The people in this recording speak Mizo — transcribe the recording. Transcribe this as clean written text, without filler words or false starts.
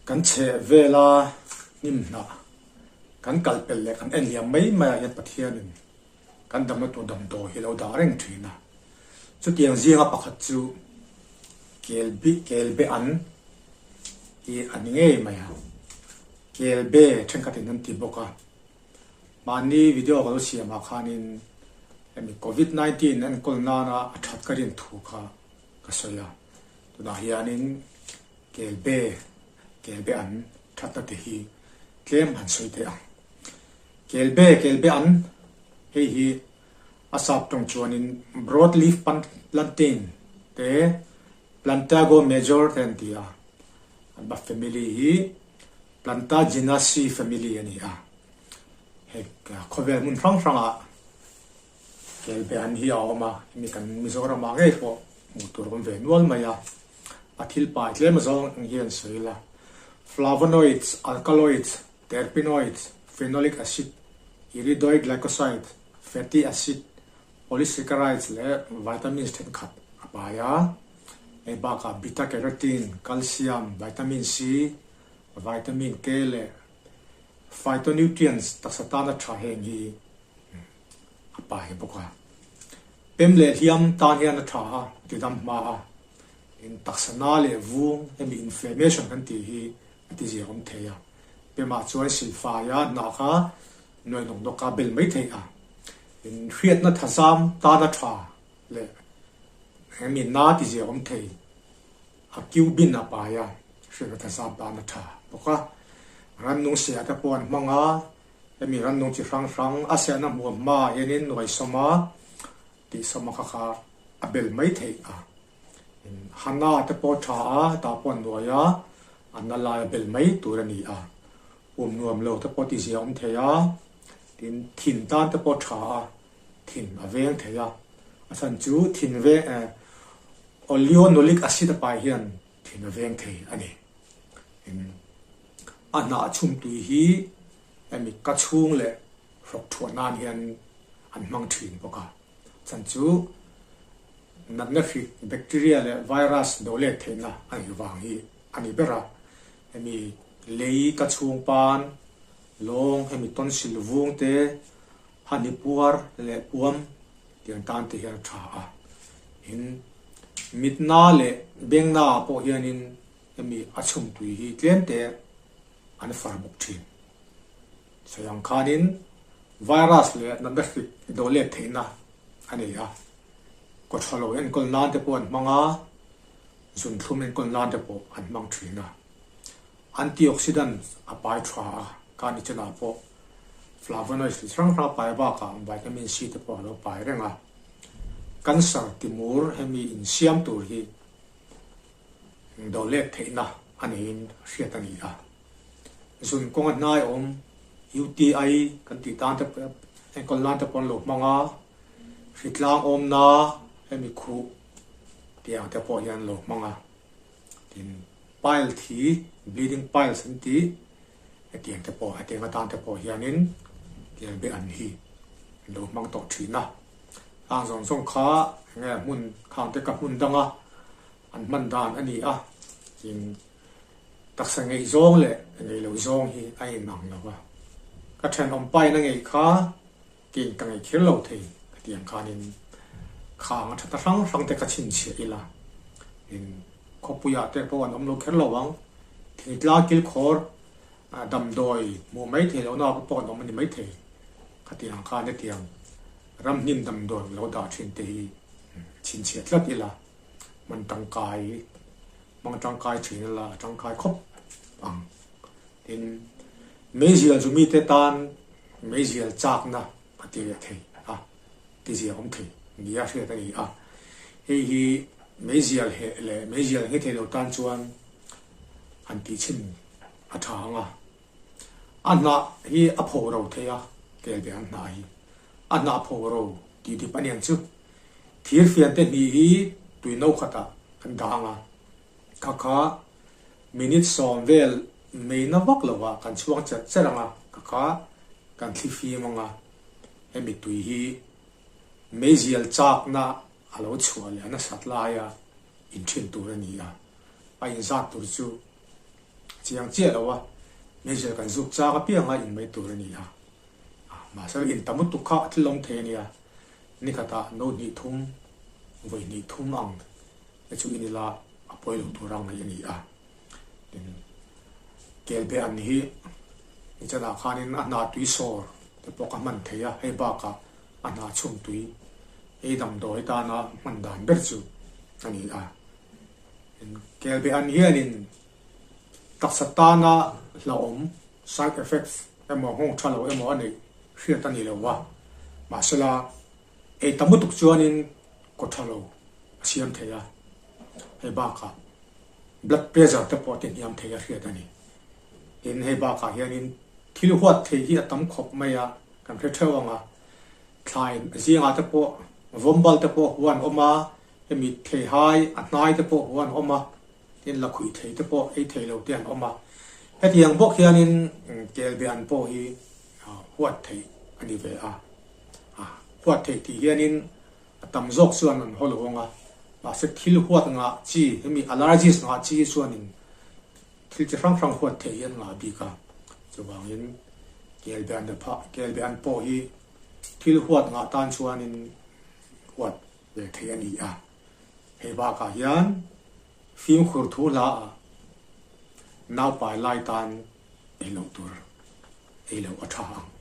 Kan chheh vela hnim hnah kan kal pel leh kan en liam mai mai ah hian Pathianin kan damna tur damdawi hi a lo dah reng thin a. Chutiang zinga pakhat chu Kelbi Kelbe an hi a ni ngei mai a. Kelbe thenkhatin an ti bawk a. Mahni video ka lo siam ah khanin hemi Covid 19 enkawl nana a that ka rin thu kha ka sawi a. Tunah hianin Kelbe Kelbe an thatna te hi tlem han sawi teh ang. Kelbe Kelbe an hei hi a sap tawng chuanin broad leaf plantain te Plantago major te an ti a. An ba family hi Plantaginaceae family a ni a. Hei khawvel hmun hrang hrangah Kelbe an hi a awm a, hemi kan Mizoramah ngei pawh hmuh tur awm ve nual mai a. A thil pai tlem zawng ang hian sawi ila, Flavonoids, alkaloids, terpenoids, phenolic acid, iridoid glycoside, fatty acid, polysaccharides leh vitamins thenkhat a pai a. Hei bakah beta carotene, calcium, vitamin C, vitamin K leh phytonutrients taksa tana tha heng hi a pai bawk a. Pem leh hliam tan hian a tha a, tidam hma a. In taksa na leh vung hemi inflammation kan tih hi a ti zia awm thei a. Pemah chuan silfai a hnah kha nuai nawk nawk a bel mai thei a. In hriatna thazam tan a tha leh hemi na ti zia awm thei a kiu bin a pai a, hriatna thazam tan a tha bawk a. Rannung seh te pawh an hmang a, hemi rannung chi hrang hrang a sehna hmuam hma ah hianin nuai sawma tih sawma kha kha a bel mai theih a. Hana te pawh tha a, hetah pawh an nuai a, a na lai a bel mai tur a ni a. Pum nuam lo te pawh tizia awm thei a, tin thin tan te pawh tha a, thin a veng thei a. A chhan chu thin veng eh oleanolic acid a pai hian thin a veng thei a ni. Tin a hnah chhum tui hi hemi ka chhung leh hrawk thuah nan hian an hmang thin bawk a. Chhan chu natna hrik, bacteria leh virus do let theihna a nih vang hi a ni ber a. Hemi lei ka chhung pan, lawng, hemi tonsil vung te, hani puar leh puam tiang tan te hian a tha a. Tin, mitna leh bengna ah pawh hianin hemi a chhum tui hi tlem te an far bawk thin. Sawi ang khanin virus leh natna hrik do let theihna a nei a, kawthalo enkawl nan te pawh an hmang a, zunthlum enkawl nan te pawh an hmang thin a. Antioxidants a pai tha a, kani chenah pawh flavonoids chi hrang hrang a pai bakah vitamin C te pawh a lo pai reng a. Cancer timur hemi insiam tur hi do let theihna a neiin hriat a ni a. Zun kawnga hnai awm UTI kan tih tan te enkawl nan te pawh an lo hmang a, hritlang awmna hemi khuh tih ang te pawh hian an lo hmang a. Tin, pile thi, bleeding piles an tih, hetiang te pawh hetiang atan te pawh hianin tialbe an hi an lo hmang tawh thin a. Hang zawng zawng kha enge hmun khang te ka hmun danga an hman dan a ni a, tin Taksa ngeih zawng leh ngeih loh zawng hi a inang lo va, ka thenawm pain a ngeih kha keiin ka ngeih kher lo thei ka ti ang khanin khang a thata hrang hrang te ka chhinchhiah ila, in khawpuiah te pawh an awm lo kher lo ang, thingtlang kilkhawr damdawi hmuh mai thei lohna ah pawh an awm a ni mai thei ka ti ang khan hetiang ramhnim damdawi lo dah thin te hi chhinchhiah tlat ila hman tangkai Hmang tangkai thin ila a tangkai khawp ang. Tin, meizial chu mite tan meizial chakna a ti leh thei a, tizia awm thei nia hriat a ni a. Hei hi meizial heh leh meizial nge thei lo tan chuan han tih chhin a tha ang a. A hnah hi a pho ro thei a, tel ve ang hnah hi. A hnah pho ro tih dip a niang chu. Thirfiante hnih hi tui no khatah kan dah ang a, kha kha minute sawm vel mei na vak lo ah kan chhuang cherh cherh ang a, kha kha kan thli fim ang a, hemi tui hi meizial chakna a lo chhuah leh a nasat laia inthin tur a ni a, a inzat tur chu. chiang chiah lo a, meizial kan zuk chang apianga in mai tur a ni a. Mahse in tam lutuk kha a thil awm thei a nia, nikhatah no hnih thum, vawi hnih thum ang te chu in ila a pawi lo tur a ngaih a ni a. Tin, kelbe an hi nichanah khanin a hna tui sawr te pawh ka hman thei a, hei bakah a hna chhum tui ei damdawi tana hman dan ber chu a ni a. Tin, kelbe an hianin taksa tana hlauhawm, side effects, emaw nghawng tha lo emaw a neih hriat a ni lo a, mahsela ei tam lutuk chuanin kaw tha lo a siam thei a, hei bakah blood pressure te pawh a ti hniam thei a hriat a ni. Tin, hei bakah hianin thil huat thei hi a tam khawp mai a, kan hre theuh ang a, thlai zingah te pawh vawmbal te pawh huan awm a, hemi theihai a hnai te pawh huan awm a, tin la khuih thei te pawh ei thei lo te an awm a. Hetiang bawk hianin kelbe an pawh hi huat theih a ni ve a, huat theih tih hianin A tam zawk chuan an haw lo ang a, mahse thil huat ngah chi, hemi allergies ngah chi hi chuanin thil chi hrang hrang huat theih hi an ngah bik a. Chuvangin kelbean te phah, kelbean pawh hi thil huat ngah tan chuanin huat ve theih a ni a. Hei bakah hian fimkhur thu hla ah naupai lai tan ei loh tur ei loh a tha ang.